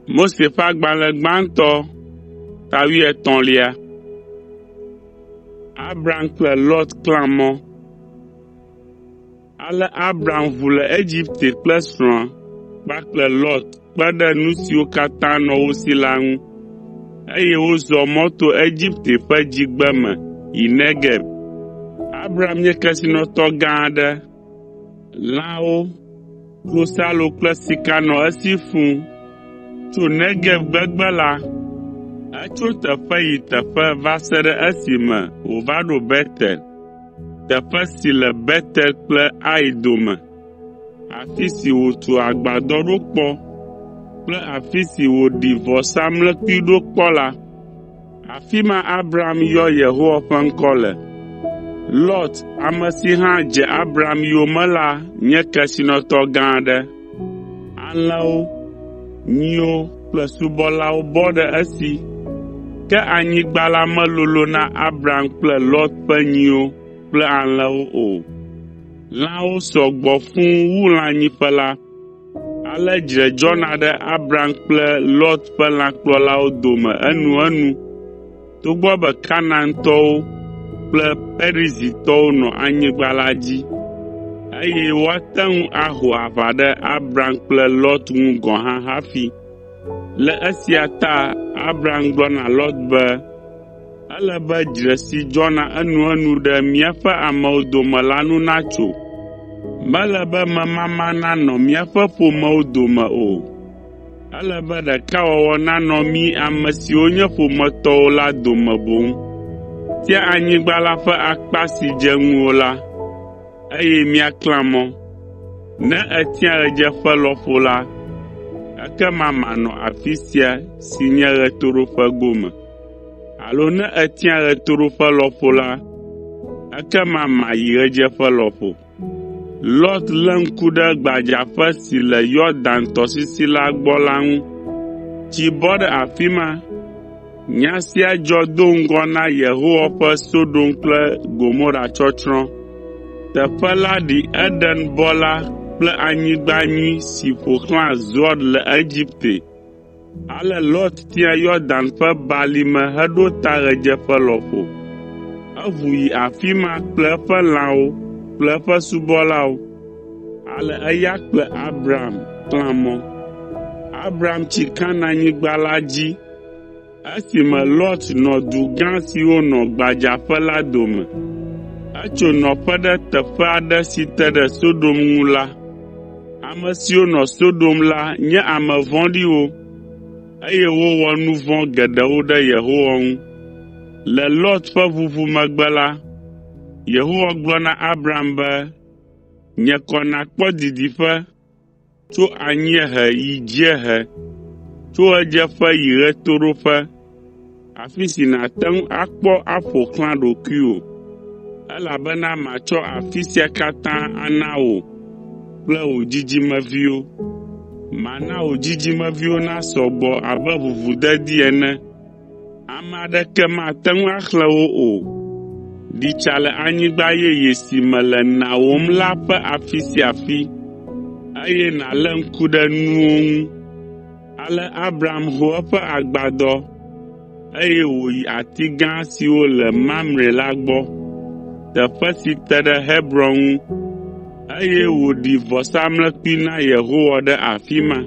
Mose ƒe agbalẽ gbãtɔ ta wuietɔ̃lia. Abram kple Lot klã mɔ. Ale Abram ʋu le Egipte kple srɔ̃a kpakple Lot kpe ɖe nu siwo katã nɔ wo si la ŋu, eye wozɔ mɔ to Egipte ƒe dzigbeme yi Negeb. Abram nye kesinɔtɔ gã aɖe. Lãwo, klosalo kple sika nɔ esi fũu. Tso Negeb gbegbe la, etso teƒe yi teƒe va se ɖe esime wòva ɖo Betel, teƒe si le Betel kple Ai dome, afi si wòtu agbadɔ ɖo kpɔ kple afi si wòɖi vɔsamlekpui ɖo kpɔ la. Afi ma Abram yɔ Yehowa ƒe ŋkɔ le. Lot, ame si hã dze Abram yome la nye kesinɔtɔ gã aɖe. Alẽwo, nyiwo kple subɔlawo bɔ ɖe esi, ke anyigba la melolo na Abram kple Lot ƒe nyiwo kple alẽwo o. Lãwo sɔ gbɔ fũu wu lãnyiƒe la. Ale dzre dzɔna ɖe Abram kple Lot ƒe lãkplɔlawo dome enuenu togbɔ be Kanaantɔwo kple Perizitɔwo nɔ anyigba la dzi, eye woate ŋu aho aʋa ɖe Abram kple Lot ŋu gɔ̃ hã hafi. Le esia ta Abram gblɔ na Lot be, “Ele be dzre si dzɔna enuenu ɖe míaƒe amewo dome la nu natso. Mele be memama nanɔ míaƒe ƒomewo dome o. Ele be ɖekawɔwɔ nanɔ mí ame siwo nye ƒometɔwo la dome boŋ. Tia anyigba la ƒe akpa si dze ŋuwò la, eye míaklã mɔ. Ne ètia ɣedzeƒe lɔƒo la, ekema manɔ afi sia si nye ɣetoɖoƒe gome. Alo ne ètia ɣetoɖoƒe lɔƒo la, ekema mayi ɣedzeƒe lɔƒo.” Lot lé ŋku ɖe gbadzaƒe si le Yɔdan tɔsisi la gbɔ la ŋu. Tsi bɔ ɖe afi ma. Nya sia dzɔ do ŋgɔ na Yehowa ƒe Sodom kple Gomora tsɔtsrɔ̃. Teƒe la ɖi Edenbɔ la kple anyigba nyui si ƒo xlã Zoar le Egipte. Ale Lot tia Yɔdan ƒe balime heɖo ta ɣedzeƒe lɔƒo. Eʋu yi afi ma kple eƒe lãwo kple eƒe subɔlawo. Ale eya kple Abram klã mɔ. Abram tsi Kanaanyigba la dzi esime Lot nɔ du gã siwo nɔ gbadzaƒe la dome. Etso nɔƒe ɖe teƒe aɖe si te ɖe Sodom ŋu la. Ame siwo nɔ Sodom la nye ame vɔ̃ɖiwo, eye wowɔ nu vɔ̃ geɖewo ɖe Yehowa ŋu. Le Lot ƒe ʋuʋu megbe la, Yehowa gblɔ na Abram be, “Nye kɔ nàkpɔ didiƒe tso anyiehe yi dziehe, tso ɣedzeƒe yi ɣetoɖoƒe, afi si nàte ŋu akpɔ aƒo xlã ɖokuiwò, elabena matsɔ afi sia katã ana wò kple wò dzidzimeviwo. Mana wò dzidzimeviwo nasɔ gbɔ abe ʋuʋudedi ene. Ame aɖeke mate ŋu axlẽ wo o. Ɖi tsa le anyigba yeye si mele nawòm la ƒe afi sia afi, eye nàlé ŋku ɖe nuwo ŋu.” Ale Abram ho eƒe agbadɔ, eye wòyi ati gã siwo le Mamre la gbɔ, teƒe si te ɖe Hebron ŋu, eye wòɖi vɔsamlekpui na Yehowa ɖe afi ma.